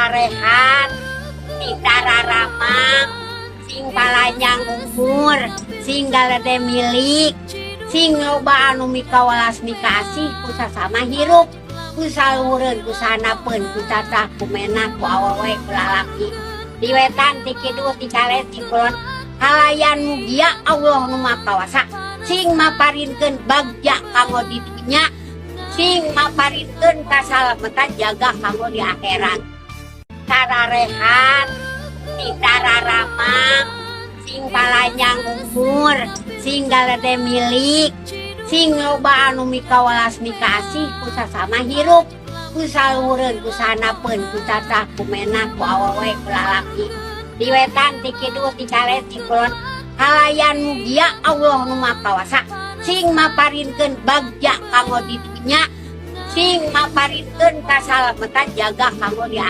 Sararehat, sing tararamang, sing palanjang umur, sing galede milik, sing loba anu mikawelas mikasih ku sasama hirup, ku saluhureun, ku sanapeun, ku cacah, ku menak, ku awewe, ku lalaki, ti wetan, ti kidul, ti kaler, ti kulon. Kalayan mugia Allah nu Maha Kawasa sing maparinkeun bagja kanggo di dunya, sing maparinkeun kasalametan jaga kanggo di akhirat. Sararehat, sing tararamang, sing palanjang umur, sing galede milik, sing loba anu mikawelas mikasih ku sasama hirup, ku saluhureun, ku sanapeun, ku cacah, ku menak, ku awewe, ku lalaki, ti wetan, ti kidul, ti kaler, ti kulon. Kalayan mugia Allah nu Maha Kawasa sing maparinkeun bagja kanggo di dunya, sing maparinkeun kasalametan jaga kanggo di